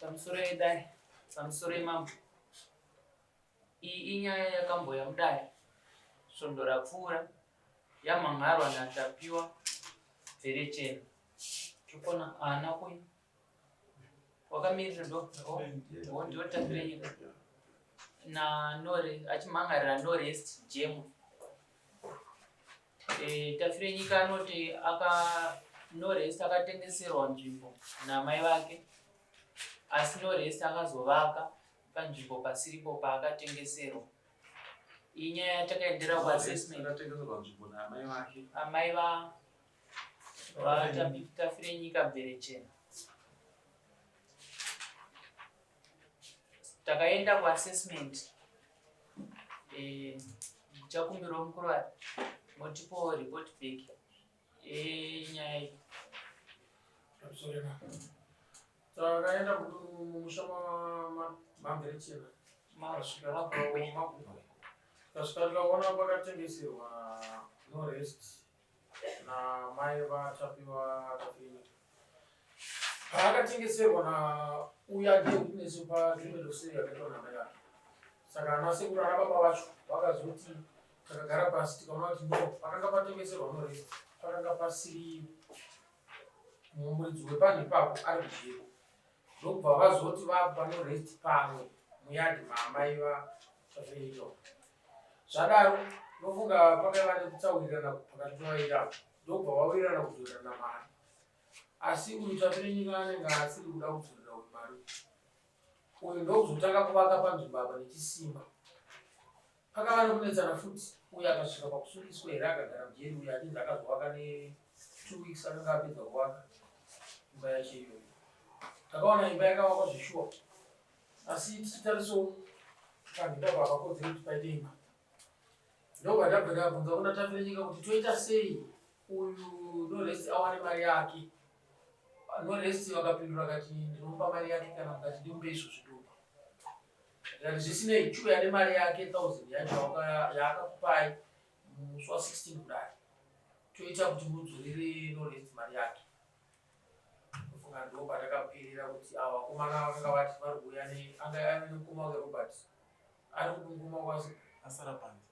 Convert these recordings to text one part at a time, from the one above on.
Pamusoro yedare, pamusoro yemambo. Iyi inyaya yakamboya mudare svondo rapfuura yamhan'arwa naTapiwa Bverechena. Tikona haana kuya. Wakamirira ndo oh, ndiwo Tafirenyika na Nore achimhan'arira Norest Jemo. E, Tafirenyika anoti aka Norest akatengeserwa nzvimbo namai vake asi Norest akazovaka panzvimbo pasiripo paakatengeserwa. Iyi nyaya yatakaendera kuassessment. Akatengeserwa nzvimbo naamai vake. Amai va vaTafirenyika Bverechena. Takaenda kuassessment. Eh, ndichakumbirawo mukuru wari motipawo report back yenyaya iyi. Takaenda mumusha maMberechena tasvika tikaona pakatengeserwa no rest namai vaTapiwa Tafirenyika. Paakatengeserwa nauya ndiye witness paagreement of sale yakaitwa namai vake. Saka ana sekuru ana baba vacho vakazoti takagara pasi tikaona kuti no pakanga patengeserwa no rest pakanga pasiri muridzi wepanhu ipapo ari kujeri ndokubva vazoti vakupa no rest pamwe muyadhi maamai vaTafirenyika. Zvadaro ndofunga pakaiva nekutaurirana pakati pevairi ava ndokubva vawirirana kudzorerana mari asi uyu Tafirenyika anenge asiri kuda kudzorera uyu mari uyu ndokuzotanga kuvaka panzvimbo apa nechisimba. Pakava nekunetsana futi uyu akasvika pakusungiswa here akagara mujeri uyu achinzi akazovaka ne 2 weeks akanga apedza kuvaka imba yacho iyoyo. Takaona imba yakavakwa zveshuwa asi tichitarisawo panhu ipapo hapakodzeri kuti paite imba. Ndobva ndabva ndabvunza kuna Tafirenyika kuti toita sei uyu Norest awane mari yake. Norest vakapindura kati ndinomupa mari yake kana mukati ndimupe izvozvi ndopa. Ndikati zvisinei chiuya nemari yake 1000 yacho yaakakupai musi wa 16 kudai toita kuti mudzorere Norest mari yake. Ndofunga ndo patakaperera kuti ava vakomana vakanga vati vari kuuya ne anga ave nemukoma wake Robert ari kupi mukoma wake asara panze.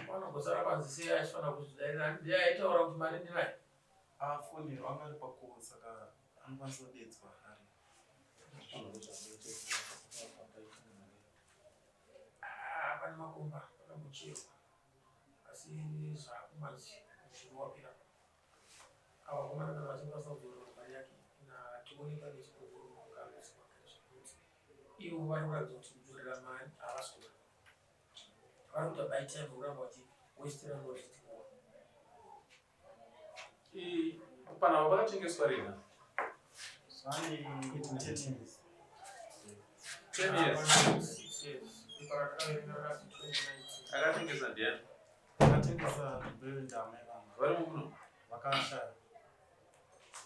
Vanongosara panze sei achifanira kuzvidairira ndiye aitaura kuti mari ndinayo. Afonerwa anga ari pacall saka anokwanisa kudedzwa ari. Ah, pane makomba pakambocherwa asi zvakumanzi mushini wapera ava vakomana kana vachinge vasina kudzorerwa mari yake natione pane chikongoro kuti ivo vari kuratidza kuti kudzorera mari havasi kuda vari kuita by time kuramba vachi westera norest nguva. Panapa pakatengeswa rina? Zvane 10 years. 10 years. Akatengesa ndiani? Akatengesa nzvimbo ndamai vangu. Vari muno? Vakashaya.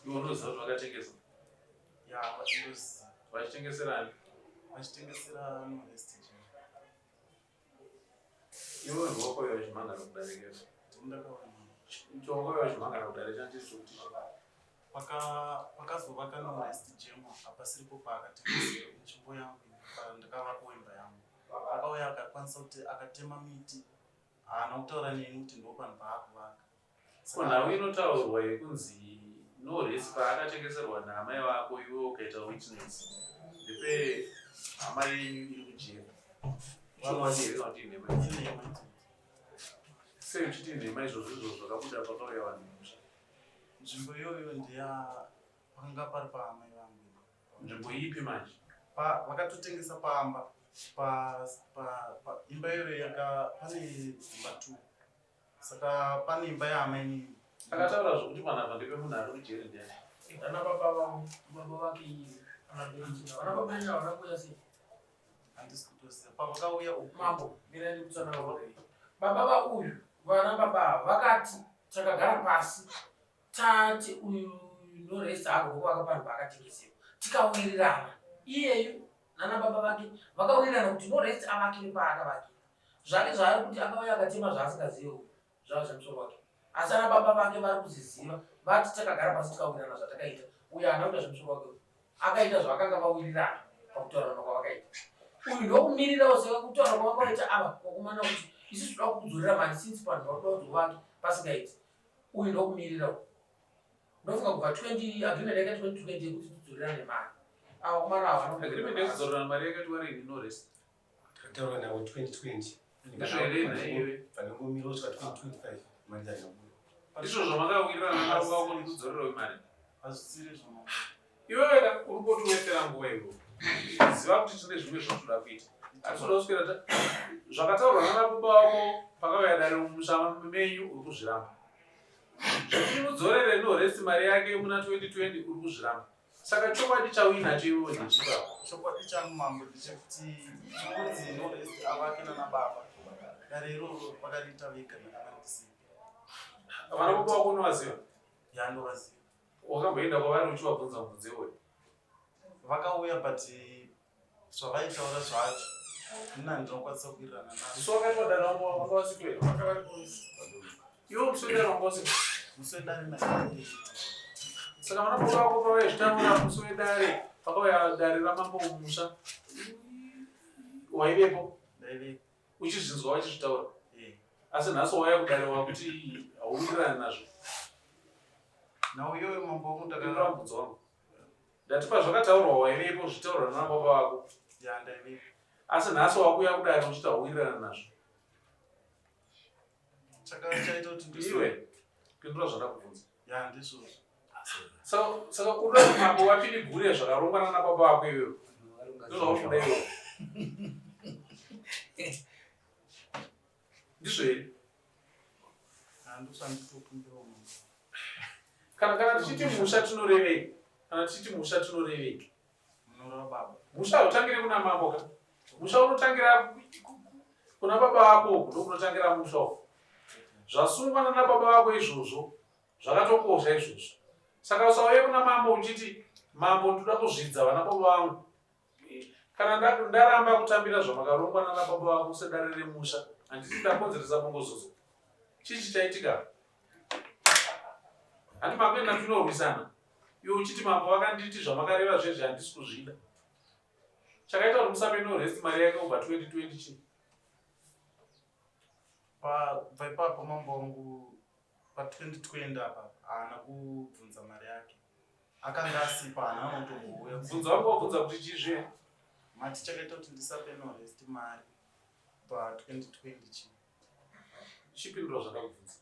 Iwe unoziva kuti vakatengesa? Ya, vachinoziva. Vachitengesera ani? Vachitengesera Norest chete. Iwe wakauya uchimhangara kudare keso. Ndakaona. Wakauya uchimhangara kudare chandiri chokuti Pakazovaka Norest Jemo hapasiripo paakatengesera nzvimbo yangu ndakavakawo imba yangu. Akauya akakwanisa kuti akatema miti haana kutaura neni kuti ndo panhu paakuvaka. Ko nhau inotaurwa yekunzi Norris paakatengeserwa naamai vako iwe ukaita witness ndepe hama yenyu iri kujeri. Chokwadi here kana kuti inhema? Inhema idzodzo. Sei uchiti inhema izvozvo izvozvo zvakabuda pakauya vanhu mumusha? Nzvimbo iyoyo ndeya pakanga pari paamai vangu. Nzvimbo ipi manje? Pa vakatotengesa pamba pa, pa, pa imba iyoyo yaka pane dzimba two. Saka pane imba yaamainini. Akataura zvokuti panapa ndepe munhu ari kujeri ndiani? Vana baba vavo, baba vake iye, ana Benjina. Vana baba venyu havana kuuya sei? Handisi kutoziva. Pavakauya uku. Mambo, mirai ndikutsanangurire. Baba vauyu, vana baba ava vakati takagara pasi tati uyu norest hako ndokuvaka panhu paakatengeserwa tikawirirana. Iyeyu nana baba vake vakawirirana kuti norest avakire paakavakira. Zvake zvaari kuti akauya akatema zvaasingazive uyu zvava zvemusoro wake. Asi ana baba vake vari kuzviziva vati takagara pasi tikawirirana zvatakaita. Uyu haana kuita zvemusoro wake uyu. Akaita zvavakanga vawirirana pakutaurirana kwavakaita. Uyu ndokumirirawo sekutaura kwavanga vaita ava vakomana kuti isu tinoda kukudzorera mari since panhu pakuda kuti uvake pasingaiti. Uyu ndokumirirawo. Ndofunga kubva 20 agreement yakaita 2020 yekuti tidzorerane mari. Ava vakomana ava vanomirira Agreement yekudzorerana mari yakaitwa rini Norest? Takataura navo 2020. Ndizvo here nhaiwe? Vanongomira kusvika 2025 mari dzakabuda. Ndizvo zvamakawirirana navo vako nekudzorerwa mari. Hazvisiri zvamambo. Iwewe ka uri kotiwetera nguva iwe. Ziva kuti tine zvimwe zvatoda kuita. Hatitoda kuswera ta zvakataurwa nana baba vako pakauya dare mumusha menyu uri kuzviramba. Zvekuti mudzorere Norest mari yake muna 2020 uri kuzviramba. Saka chokwadi chauinacho iwewe ndechipi apa? Chokwadi changu mambo ndechekuti chikunzi Norest avake nana baba. Dare iroro vakariita vega ndakanga ndisipo. Vana baba vako unovaziva? Ya ndovaziva. Wakamboenda kwavari uchivabvunza mubvunzo iwoyo? Vakauya but zvavaitaura zvacho ini handinokwanisa kuwirirana nazvo. Musi wakaitwa dare wanga wanga wasipo here? Vanga vari kuisi. Iwe musi wedare wanga usipo. Musi wedare ndakanga Saka vana baba vako pavaizvitaura musi wedare pakauya dare ramambo mumusha waivepo ndaivepo. Uchizvinzwa vachizvitaura. Eh. Asi nhasi wauya kudare wakuti hauwirirani nazvo. Nhau iyoyo mambo wangu Ndakapindura ndaka mubvunzo wangu. Ndati pazvakataurwa waivepo zvichitaurwa nana baba vako. Ya ndaivepo. Asi nhasi wakuuya kudare uchiti hauwirirani nazvo. Chaka chaita kuti ndizo. Iwe pindura zvandakubvunza. Ya ndizvozvo. Saka saka unoda kuti mambo vapindigure zvakarongwa nana baba vako iwewe. Ndozvauri kuda iwewe. Ndizvo here? Handozvanditokumbirawo mambo. Kana kana tichiti musha tinorevei? Kana tichiti musha tinorevei? Munoreva baba. Musha hautangire kuna mambo ka. Musha unotangira kuna baba vako uku ndokunotangira musha uku. Zvasungwa nana baba vako izvozvo zvakatokosha izvozvo. Saka usauye kuna mambo uchiti mambo ndoda kuzvidza vana baba vangu. Kana ndaramba kutambira zvamakarongwa nana baba vako sedare remusha, handiti ndakonzeresa bongozozo. Chii chichaitika? Handi makuenda tinorwisana. Iwe uchiti mambo vakanditi zvamakareva zvezvi handisi kuzvida. Chakaita kuti musape Norest mari yake kubva 2020 chii? Pabva ipapo mambo wangu pa 2020 apa haana kubvunza mari yake. Akanga asipo haana anotombouya. Bvunza wangu wabvunza kuti chii zve? Mati chakaita kuti ndisape Norest mari pa 2020 chii? Chipindura zvandakubvunza.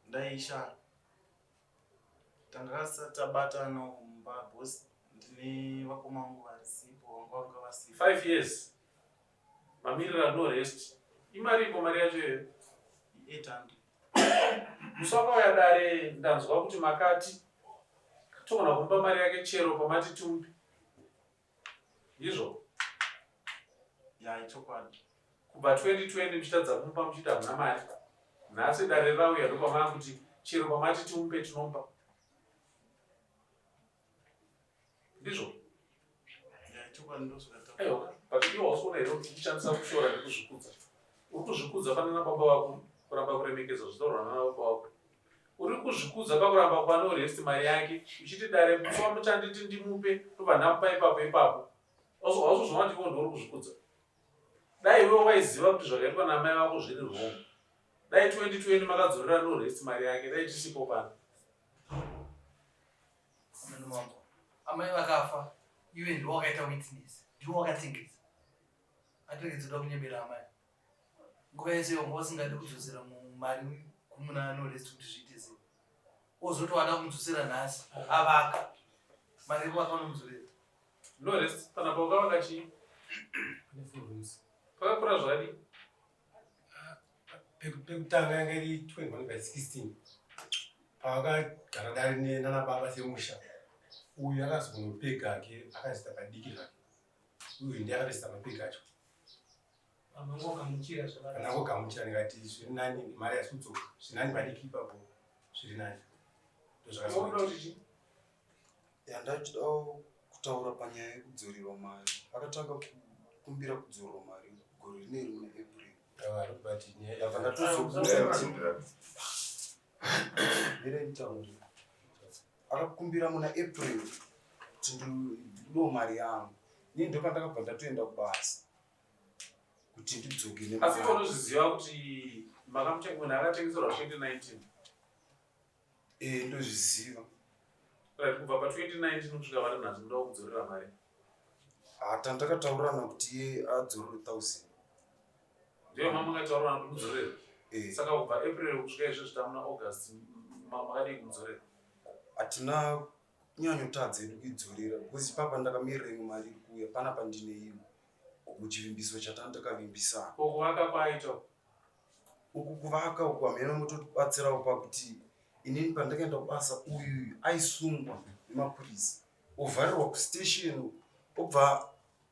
Ndaishaya. Tanga tabatana mumba boss ndine vakoma vangu varisipo vanga vanga vasipo. 5 years. Mamirira Norest. Imari iko mari yacho iyoyo? 800. Musi wakauya dare ndanzwa kuti makati togona kumupa mari yake chero pamati timupe. Ndizvo? Ya ichokwadi. Kubva 2020 muchitadza kumupa muchiti hamuna mari. Nhasi dare rauya ndopamaa kuti chero pamati timupe tinomupa. Ndizvo? Ya ichokwadi ndozvakataura. Aiwa, but iwe hausi kuona here kuti uchishandisa kushora nekuzvikudza. Uri kuzvikudza panana baba vako kuramba kuremekedza zvitaurwa nana baba vako. Uri kuzvikudza pakuramba kupa Norest mari yake uchiti dare musi wamuchanditi ndimupe ndobva ndamupa ipapo ipapo. Hausozviona kuti iwe ndiwe uri kuzvikudza. Dai iwe waiziva kuti zvakaitwa namai vako zviri wrong. Dai 2020 makadzorera Norest mari yake dai tisipo pano. Mambo, amai vakafa iwe ndiwe wakaita witness, ndiwe wakatengesa. Atiregedze kuda kunyebera amai. Nguva yese wanga usingadi kudzosera mari kumuna Norest kuti zviite sei. Ozoti wada kumudzosera nhasi avaka. Mari yekuvaka unomudzorera. Norest panapa wakavaka chii? Pane four rooms. Pakakura zvakadii? Pekutanga yanga iri 21 by 16. Pavakagara dare nana baba semusha. Uyu akazonopega hake akazoita padiki zvake. Uyu ndiye akatoisa mapega acho. Amangogamuchira zvakadaro. Anangogamuchira ndikati zviri nani mari haisi kudzoka. Zviri nani padiki ipapo zviri nani. Ndozvakazoita. Unoda kuti chii? Ya ndachidawo kutaura panyaya yekudzorerwa mari. Akatanga kukumbira kudzorerwa mari gore rineri muna April. But nyaya Ndabva ndatozokumbira Mirai nditaure. Akakumbira muna April. Kuti ndikudawo mari yangu. Ini ndopandakabva ndatoenda kubasa kuti ndidzoke Asi iwe unozviziva kuti munhu akatengeserwa 2019? Eh, ndozviziva. Right, kubva pa2019 kusvika vari nhasi munoda kudzorera mari? Hata ndakataurirana kuti iye adzorere 1000. Ndiyo mamakataurirana kuti mudzorere? Eh. Saka kubva April kusvika izvezvi tamuna August, makadii kumudzorera? Hatina kunyanyotadza hedu kuidzorera because ipapa ndakamirira imwe mari iri kuuya panapa ndine imwe muchivimbiso chatanga takavimbisana. Ko kuvaka kwaaita? Uku kuvaka uku hameno mototibatsirawo pakuti inini pandakaenda kubasa uyu aisungwa nemapurisa ovharirwa kustation, obva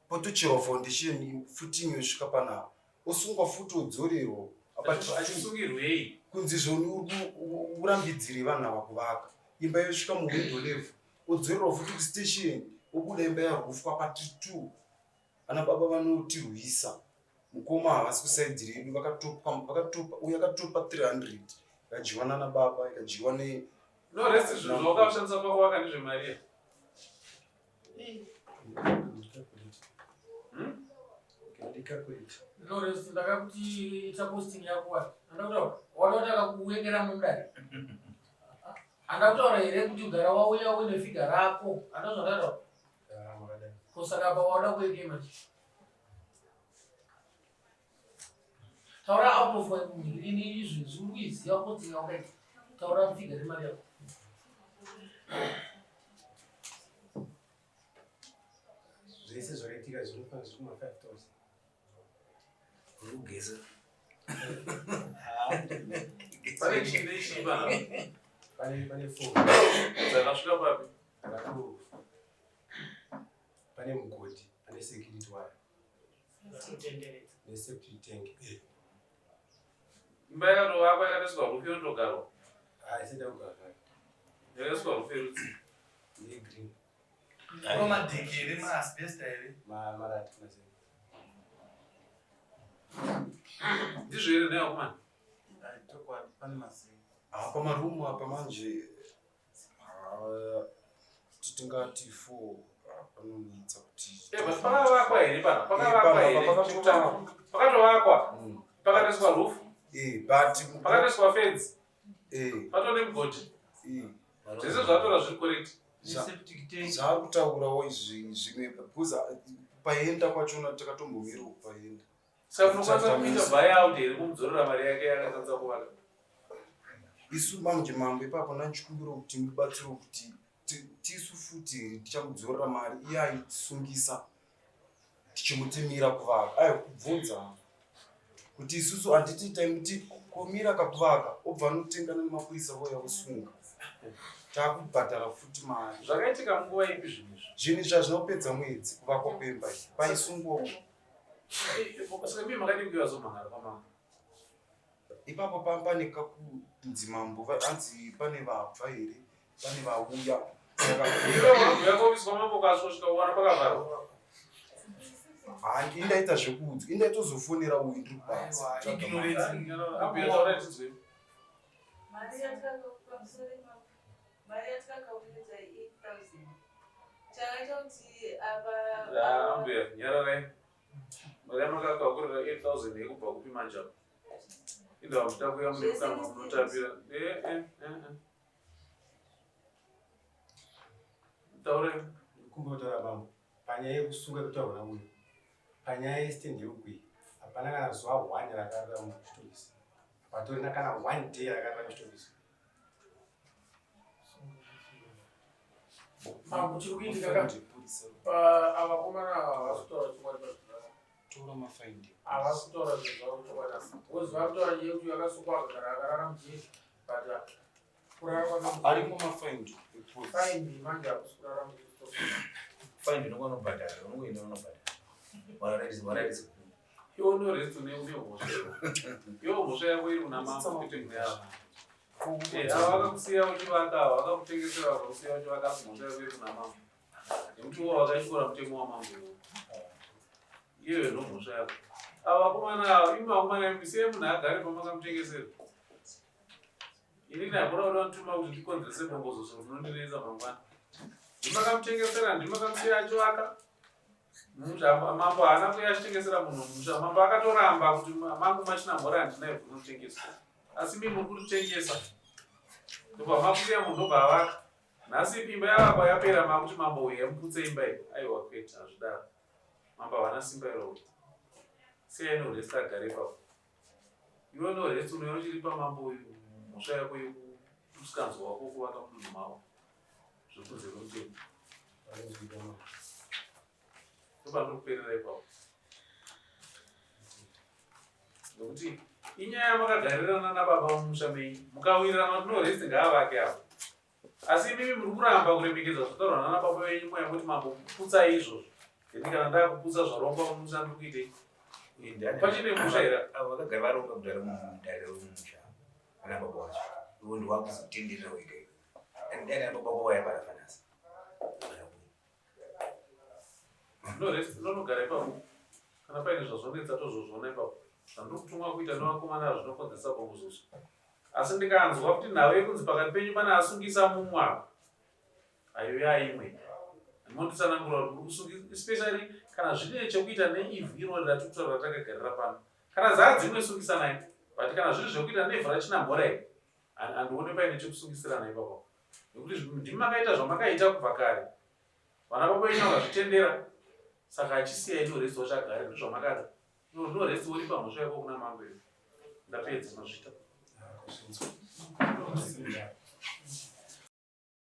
potocherwa foundation footing yosvika panapa, osungwa futi odzorerwa. Apa Achisungirwei? Kunzi zvoni uri kurambidzire vanhu ava kuvaka, imba yosvika muwindow level, odzorerwa futi kustation, obuda imba yarufwa patiri two. Ana baba vanotirwisa, mukoma havasi kusaidhi redu, vakatopa vakatopa uyu akatopa 300 ikadyiwa nana baba, ikadyiwa ne No rest, zvinhu zvawakashandisa pakuvaka ndezvemari? Hmm? No rest, ndakakuti ita posting yako wati andakutaura wada kuti akakuwekera mudare. Handakutaura here kuti ugara wauya uine figure rako? Handa zvandataura ko? Saka apa wada kuweke manje, taura out of ini izvi zviri kuiziva posting yawakaita. Taura figure remari yako. Zvese zvakaitika zvinofana zviri kuma 5000. Uri kugeza. Pane chii nechii panapa? Pane four. Dzakasvika papi? Rakuru, pane mugodhi, pane security wire Kutenderedza. Neseptic tank. Imba yakatovakwa yakatoiswa roof yotogarwa? Isati yakugara zvayo. Yakaiswa roof yerudzi? Negreen. Ko madheke here, maasbesta here? Marati mazai. Ndizvo here nevakomana? Ai, chokwadi pane mazenga. Apa marumu apa manje, ah, kuti tingati four, ah, panonetsa kuti Eh, but pakavakwa here pana? Pakavakwa Eh, here? pakatovakwa. Pakatovakwa, pakatoiswa roof, Eh, but pakatoiswa fence, eh, patova nemugodhi, eh, zvese zvatora zviri correct. Neseptic tank. Zvaari kutaurawo izvi zvimwe because paenda kwachona takatombomirawo kupaenda. Saka munokwanisa kuita buyout here kumudzorera mari yake yakatadza kuvaka? Isu manje mambo ipapo ndanchikumbira kuti mubatsire kuti tisu futi tichamudzorera mari iye aitisungisa tichimutimira kuvaka, aiwa, kubvunza kuti isusu handiti taimuti komira kakuvaka, obva anotengana nemapurisa voya vosunga, taakubhadhara futi mari. Zvakaitika munguva ipi zvinhu izvi? Zvinhu izvi hazvina mwedzi kuvakwa kwemba iyi paisungwa. Saka mii makadii kuuya zomhangara kwamambo? Ipapo pane kakunzi mambo hanzi pane vabva here, pane vauya. Saka Iwe wakabhuya kuofisi kwamambo kasvosvika kuwana pakavharwa? Handi indaita zvekuudzwa, indaitozofonera uyu ndiri kubasa. Aiwa, ignorance. Abhuya, taura tinzwe. Mari yatakakapamusoro ipapo, mari yatakakakuridza 8000, chakaita kuti apa Ambuya, nyararai. Mari yamakakakurira 8000 yekubva kupi manje apa? Indawa mutakuya mune mukanwa munotapira. Eh, eh, eh, eh. Taure. Kumbotaura mambo panyaya yekusunga kutaurwa namuyo, panyaya yestand yekugwira, hapana kana zuva one rakarara muchitokisi, hapatorina kana one day rakarara muchitokisi. Mambo, chiri kuitika ka avakomana ava havasi kutaura chokwadi pazvinhu. Tora mafaindi. Havasi kutaura zvinhu zvavo chokwadi apa because vari kutaura nyaya yekuti akasungwa akagara akarara mujeri, but kurara kwake Arimo mafaindi. Faindi manje hakusi kurara muchitokisi. Fine, unongonobhadhara, unongoenda unobhadhara. Wararisa. Iwe une rest, une mhosva. Iwe mhosva yako iri kuna mambo, kwete kune ava. Eh, ava vakakusiya uchivaka, ava vakakutengesera vakakusiya uchivaka, asi mhosva yako iri kuna mambo. Nekuti iwo wakatyora mutemo wamambo iwo. Iyoyo ndo mhosva yako. Ava vakomana ava, imi vakomana imi, siyai munhu agare pamakamutengesera. Inini hakuna kuda kundituma kuti ndikonzerese bongozozo rinondinetsa mangwana. Ndimakamutengesera, ndimakamusiya achivaka. Musha mambo haana kuuya achitengesera munhu musha. Mambo akatoramba kuti mangu machina mhora handina ivhu rinotengeswa. Asi mimi muri kuritengesa. Ndobva makusiya munhu ndobva avaka. Nhasi imba yavakwa yapera makuti mambo uye muputse imba iyi. Aiwa kwete hazvidaro. Mambo havana simba iroro. Siyai Norest agare ipapo. Iwe Norest unouya uchiripa mambo uyu mhosva yako yekusikanzwa wako kuvaka mudunhu mavo zvekunze kwemutemo. Ndopandiri kuperera ipapo. Nokuti inyaya yamakagarirana nababa mumusha menyu mukawirirana kuti Norest ngaavake apo. Asi imimi muri kuramba kuremekedza zvataurwa nana baba venyu moya moti mambo putsai izvozvo. Then kana ndakuputsa zvarongwa mumusha ndiri kuitei? Pachine musha here? Avo vakagara varonga kudhara mudare remusha ana baba wacho. Iwe ndiwe wakuzotenderera wega iwe. And dai ana baba wako vaya panasi. No rest unonogara ipapo. Kana paine zvazonetsa tozozviona ipapo. Zvandiri kutumwa kuita nevakomana zvinokonzeresa bongozozo. Asi ndikanzwa kuti nhau yekunzi pakati penyu pane asungisa mumwe apa. Ayo yaimwe. Monditsanangura kuti muri kusungisa especially kana zvine chekuita neivhu irori ratiri kutaura ratakagarira pano. Kana dzaa dzimwe sungisanai. But kana zviri zvekuita nevhu rachinamhora iri handione paine chekusungisirana ipapo. Nekuti ndimi makaita zvamakaita kubva kare. Vana baba venyu vakazvitendera saka achisiyai Norest wacho agare ndozvamakada. Norest woripa mhosva yako kuna mambo iyo. Ndapedza mazvita.